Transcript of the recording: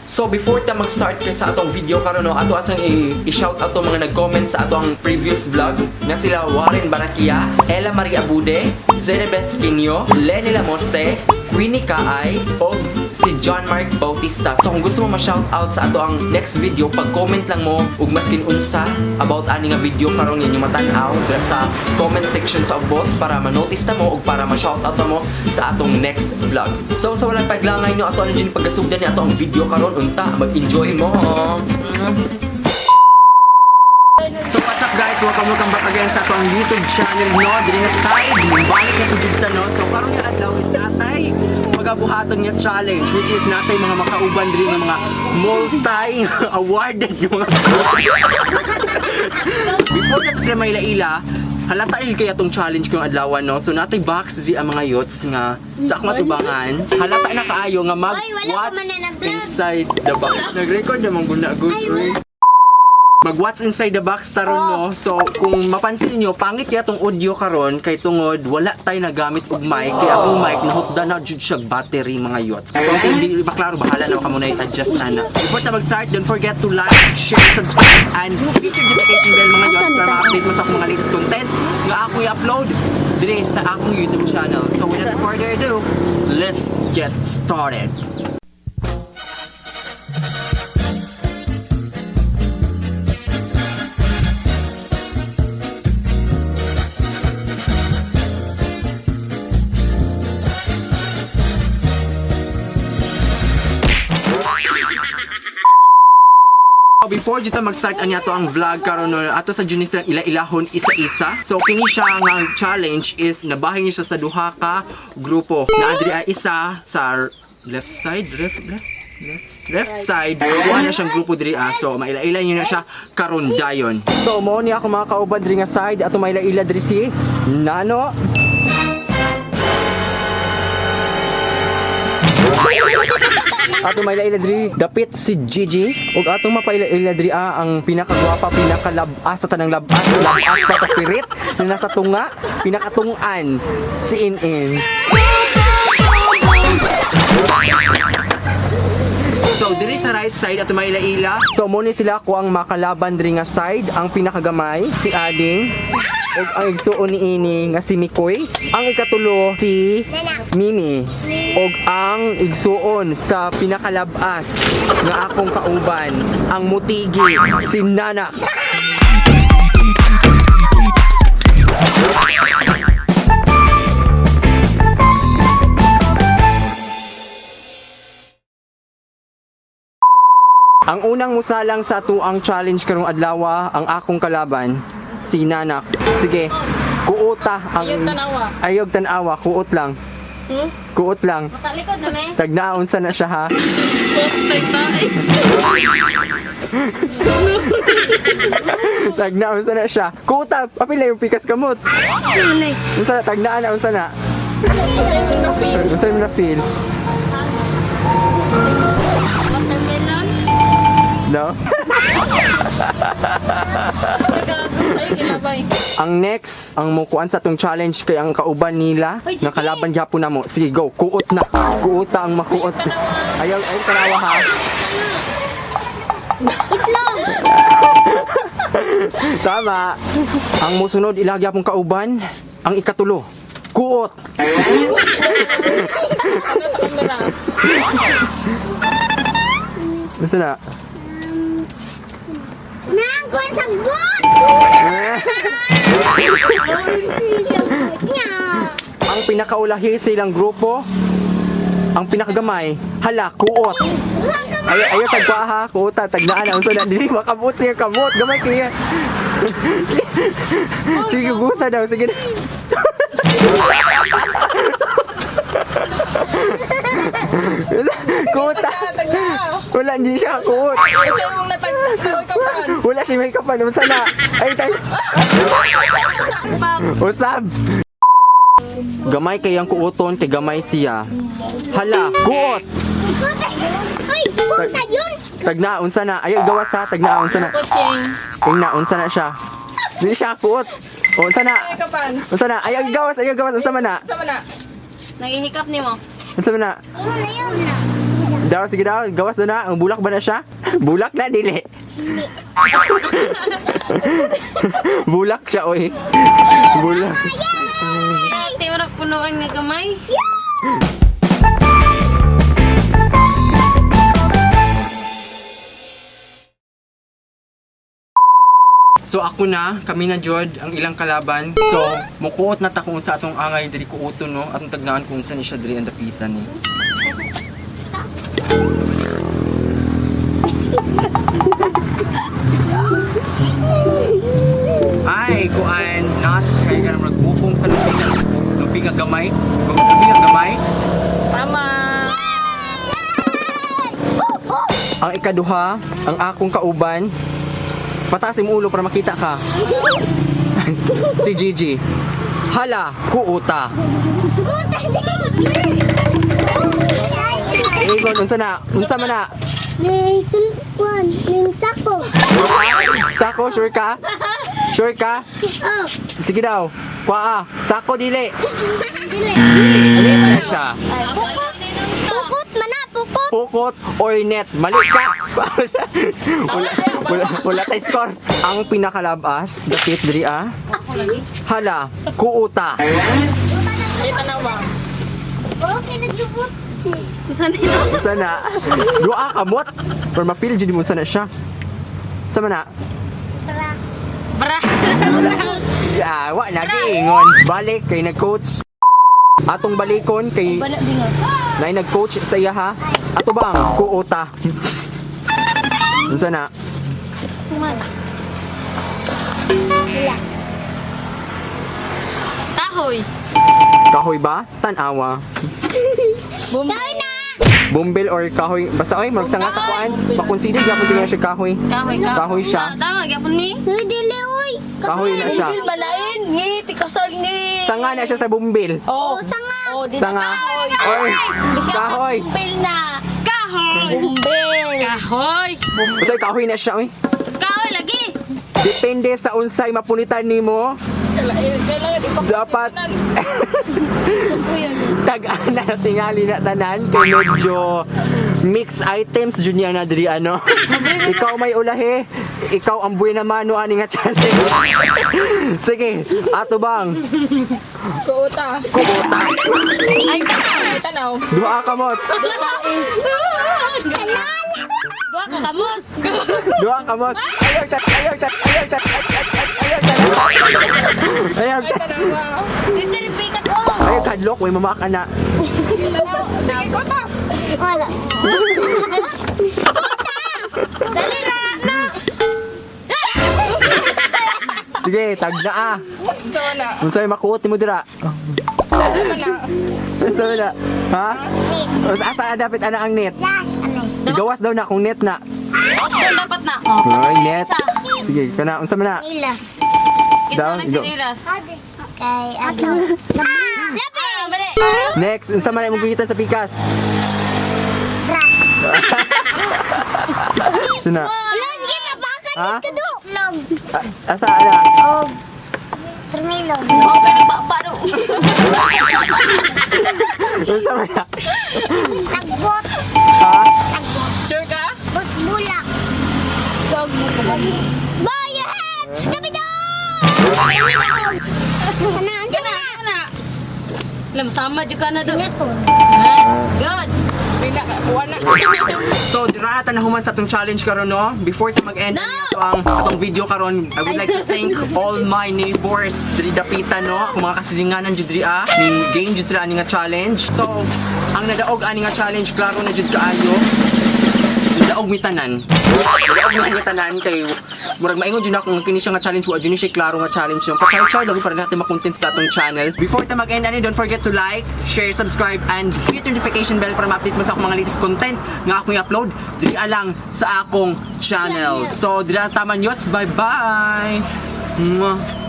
So before ta mag-start ka sa atong video karon no, ato asang i-shout out tong mga nag-comment sa atong previous vlog na sila Warren Barakia, Ella Maria Bude, Zenebeth Quinio, Lenny Lamoste, Queenie Kaay, og si John Mark Bautista. So kung gusto mo ma-shout out sa ato ang next video, pag-comment lang mo ug maskin unsa about ani nga video karon ninyo matan-aw dira sa comment section sa boss para ma-notice na mo ug para ma-shout out na mo sa atong next vlog. So sa walang paglangay no, ato ano dyan pagkasugdan ni ato ang video karon, unta mag-enjoy mo. So what's up guys? Welcome, welcome back again sa atong YouTube channel no. Diri nga side, balik na jud ta no. So karon nga adlaw is natay magabuhaton nga challenge, which is natay mga makauban diri nga mga multi-awarded nga mga. Before na sila maila-ila, halata rin kaya tong challenge kong adlawan no. So natay box diri ang mga yotes nga sa akong atubangan. Halata na kaayo nga mag Oy, wala ka what's man na nag-vlog. inside the box. Nag-record naman guna good. Ay, Uy. Mag what's inside the box taron no. So kung mapansin niyo, pangit kaya tong audio karon kay tungod wala tay nagamit og mic, kay akong mic nahutda na jud siya battery, mga yots. Kung hindi ba klaro, bahala na kamo na i-adjust ana. Before ta mag-start, don't forget to like, share, subscribe and hit your notification bell, mga yots, para ma-update mo sa akong mga latest content nga ako i-upload dire sa akong YouTube channel. So without further ado, let's get started. Before jud ta mag-start anya to ang vlog karon no, ato sa Junis lang ila-ilahon isa-isa. So kini siya nga challenge is nabahin niya siya sa duha ka grupo. Na adri ay isa sa left side, left left left left side. Kuha na siyang grupo diri ah. So maila-ila niyo na siya karon dayon. So mo ni ako mga kauban diri nga side, ato maila-ila diri si Nano. Ato maila-ila diri dapit si Gigi ug atong mapaila-ila diri ah, ang pinakagwapa, pinakalabas sa tanang labas, labas pa sa pirit na nasa tunga, pinakatungan si In-In. So diri sa right side ato maila-ila. So mo ni sila ko ang makalaban diri nga side, ang pinakagamay si Ading ug ang igsuon ni ini nga si Mikoy, ang ikatulo si Nanang. Mimi, og ang igsuon sa pinakalabas nga akong kauban, ang mutigi si Nanak. Ang unang musalang sa tuang challenge karong adlaw, ang akong kalaban si Nanak. Sige, kuota ang Ayog tanawa. Ayog tanawa, kuot lang. Hmm? Kuot lang. Matalikod na may. Tagnaon sa na siya ha. Tagnaon sa na siya. Kuota, apila yung pikas kamot. Unsa na tagnaan na unsa na? Unsa mo na feel? Watermelon. No? Gago kayo ginabay. Ang next, ang mukuan sa atong challenge kay ang kauban nila, Hoy, Gigi! nakalaban gyapon na mo. Sige, go. Kuot na. Kuota ang makuot. Ayaw, ayaw tanawa ha. Itlog! Tama. Ang musunod ilagi apong kauban, ang ikatulo. Kuot. Ano sa camera? Unsa na? Nang kuwan sagbot! Sagbot niya! Ang pinakaulahi sa ilang grupo, ang pinakagamay, hala, kuot. Ayaw, ayaw, tagpa ha, kuota, tagnaan, ang unsa na, dili, makamot siya, kamot, gamay kaya. Sige, gusa daw, sige. Kuota. Tagna. Wala, hindi siya kuot. Kasi mong natagna ka pa. Wala siya may kapan, unsa na. Ay, tay. Usab. Gamay kay ang kuoton kay gamay siya. Hala, kuot. Kuta! Ay, kuta yun! Tagna unsa na. Ayaw gawas ha, tagna unsa na. Kuching. Ingna unsa na siya. Dili siya kuot. O, unsa na? Ay kapan. Unsa na? Ayaw gawas, ayaw gawas, unsa man na? Sama na. Nagihikap ni mo. Unsa man na? Imo na yun na. Daw, sige daw, gawas na na. Ang bulak ba na siya? Bulak na, dili. Bulak siya, oy. Bulak. Ate, wala punuan nga gamay. So ako na, kami na jud ang ilang kalaban. So mukuot na ta kung sa atong angay diri kuuto no, atong tagnaan kung sa ni siya diri ang dapitan ni. Ay, kuan nuts kay kanang nagbukong sa lupi nga lupi nga gamay, lupi nga gamay. Tama. Ang ikaduha, ang akong kauban. Pataas imong ulo para makita ka. Si Gigi. Hala, kuuta. Ingon, unsa na? Unsa man na? Ning sulpuan, ning sako. Sako, sure ka? Sure ka? Oh, Sige daw. Kuaa, sako dili. dili. Dili na siya. Pukot. Pukot mana, pukot. Pukot or net. Mali ka. Wala, wala, wala tay score. Ang pinakalabas, dapit diri ah. Hala, kuuta. Ay, tanawa. Okay, naglubot. Saan nito? Sana duha kamot. Pero ma-feel jud mo sana siya. Sama na. Tara. Bra. Yeah, wa na giingon. Balik kay nag-coach. Atong balikon kay Bala din nga. nay nag-coach sa iya ha. Ato bang kuota. Unsa na? Suman. Kahoy. Kahoy ba? Tan-awa. Bumbil. Bumbil or kahoy. Basta oy, murag sanga sa kuan. Ma-consider gyapon tingnan siya kahoy. Kahoy, kahoy. Kahoy siya. Tama, gyapon ni. Uy, dili, uy. Kahoy na siya. Bumbil malain ni tikasal ni. Sanga na siya sa bumbil. Oh, Oh, sanga. Oh, di Sanga. Kahoy. Oy, kahoy. Bumbil na. Kahoy. Bumbil. Kahoy. Basta kahoy na siya oy. Kahoy lagi. Depende sa unsay mapunitan nimo. Dapat tag-ana na tingali na tanan kay medyo mix items jud niya na diri ano. Ikaw may ulahi, ikaw ang buhay na mano ani nga challenge. Sige, ato bang Kuota. kuota. Ay, tanaw. Ay, tanaw. Duha kamot. Duha ka kamot. Duha kamot. Ayaw ta, ayaw ta, ayaw ta, ayaw ta. Ayaw ta. Dito rin pikas oh. Ayaw kadlok, way mamaak ana. Sige, kuota. Wala. Dali ra na. Sige, tagna ah. Unsay makuot nimo dira? Unsa na? Ha? Asa dapat ana ang net? Last. Ano? Igawas daw na kung net na. Option dapat na. Oh, Ay, net. Sige, kana unsa man na? Ilas. Isa Daw, na go. sinilas. Kay ano? Ah, labi. Mali. Next, unsa man imong gunitan sa pikas? Grass. Sina? Wala, sige, napakan Ha? ka do. Log. Asa ana? Og termilon. Oh, pero pa paro. Unsa man na? Sagbot. Ha? Sagbot. Sure ka? Tapos bulak. Dog mo ka. Boy, you have Gabi Ano, ano na? Na. Lam sama jud ka na do. Telepon. Good. So, dira ta na human sa atong challenge karon no. Before ta mag-end No! ato ang atong video karon, I would like to thank all my neighbors diri dapita no, akong mga kasilinganan jud diri ah. Ning game jud sila ani nga challenge. So, ang nadaog ani nga challenge klaro na jud kaayo. Nadaog mi tanan. Nadaog mi tanan kay murag maingon jud ako nga kini siya nga challenge wa jud ni siya klaro nga challenge yung pa-char lagi para natin ma-content sa atong channel. Before ta mag-end ani, don't forget to like, share, subscribe and hit notification bell para ma-update mo sa akong mga latest content nga akong i-upload diri lang sa akong channel. So dira taman yots, bye-bye. Mwah.